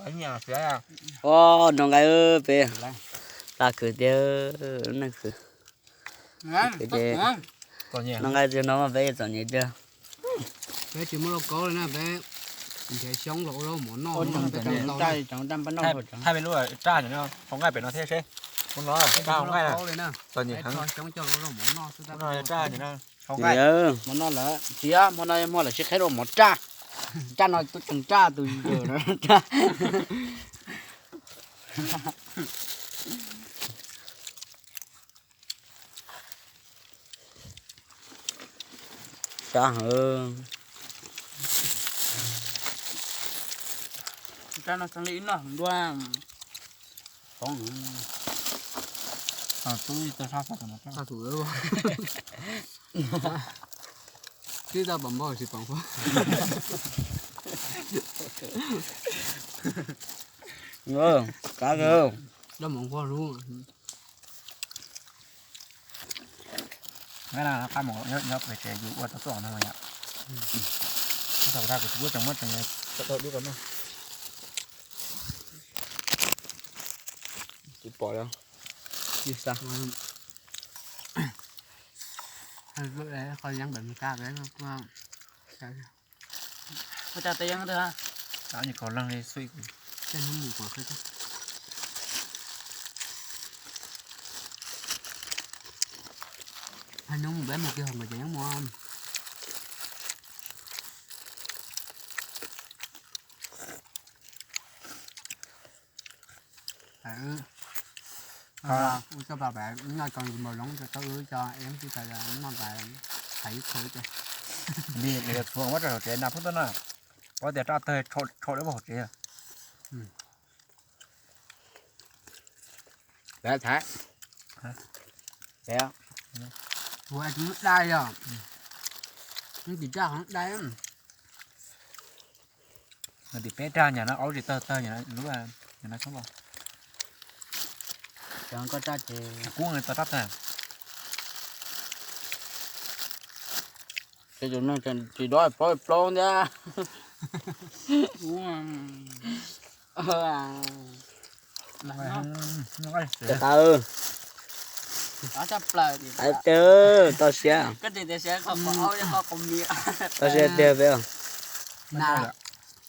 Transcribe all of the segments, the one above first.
Ua, noj nqaij peb, tag khwv tiag, neej khwv. Noj nqaij tsis no mas peb txom nyem tiag. Peb tsis muaj lauj kaub li na, peb nrhiav xyoob los ua zaub mov noj. Thaij peb lub raj hau nqaij pem no thiab seb. Ua no, raj hau nqaij, txom nyem heev. Raj hau nqaij, hmo no yog hmo lawm tsis, hmo no yog hmo lawm sib qheb rau mov raj. Raj no tub tseem raj tus yawm no raj. Raj heev. Raj no xeev li ib noj dua. Tub tau sab, tub tau pom npau tsis pom qhuav. Qab kawg. Qab mus nyob pem tsev yus ua tau tuaj no yom. Thaum kuv tseem muab tseem tau dub ko no. Tsis pom li. Qhov yeeb pem Meskas pem no kuj, ua cas tej yeeb twg, tab sis qhov leej li xwb. Tej hnub mus kom qhib, hais hnub mus peb mus kiag hauv nkawd cov yeeb mus. Ua tso plas pem noj tso nkaus zoov tso tau wb tso es tsis tas noj tas thaiv ib qho ces. Li txhua muab rau hauv tsev na phub tuaj na, ua tias raj tawg tshau dawb hauv tsev. Thaiv, thaiv, ua tus muab dai os, tim raj qhov dai. Tim peb raj nyam no aub tsis tawg tawg nyam no lub, nyam no tshoob los. Koj raj ces kub to raj tag. Ces tus neeg tsis dob plaub plaub ntag. Tsis tau, tsis tau, tau siab. Tau siab tiag peb.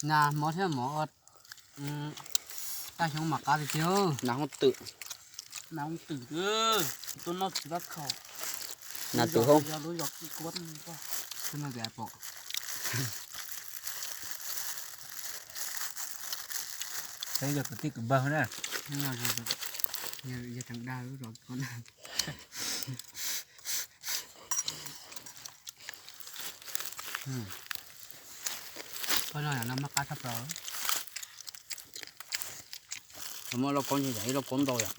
Nas mov thiab mov, tag xyoo mas qab tiag tiag. Nas hoob twm, nas hoob twm, tuaj noj txiv fab khaum. Nas twm hoob. Peb yog kwv tij kwv npawg na. Yog tseem dag lub zos ko na. Koj noj yam no mas qab tshaj plaws. Muaj lauj kaub ntau yom, ib lauj kaub ntau yom.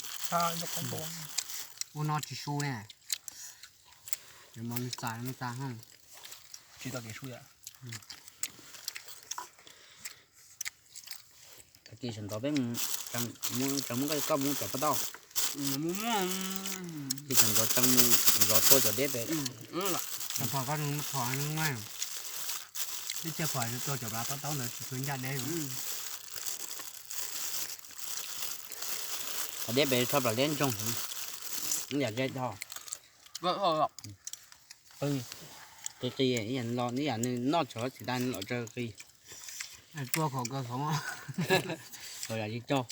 Ua no tsis su ne. Mov nws tas nws tas. Tsis tau kev su yom. Tag kis sawv ntxov peb mus, tseem muab koj, koj muab cov paj tauj. Tag kis sawv ntxov tseem mus zov tua cov deb pem. Tag kis koj mus thov nws, ib txhia phom tua cov paj tauj ntawd tsis tshua ncaj deb. Cov deb pem tshaj plaws deb ntsoog, yam ze dhau. Qi qi, ib yam nws noj tsawg txiv tas nws los tsawg qi. Tua khov kawg khov, los yam tsis tsaug.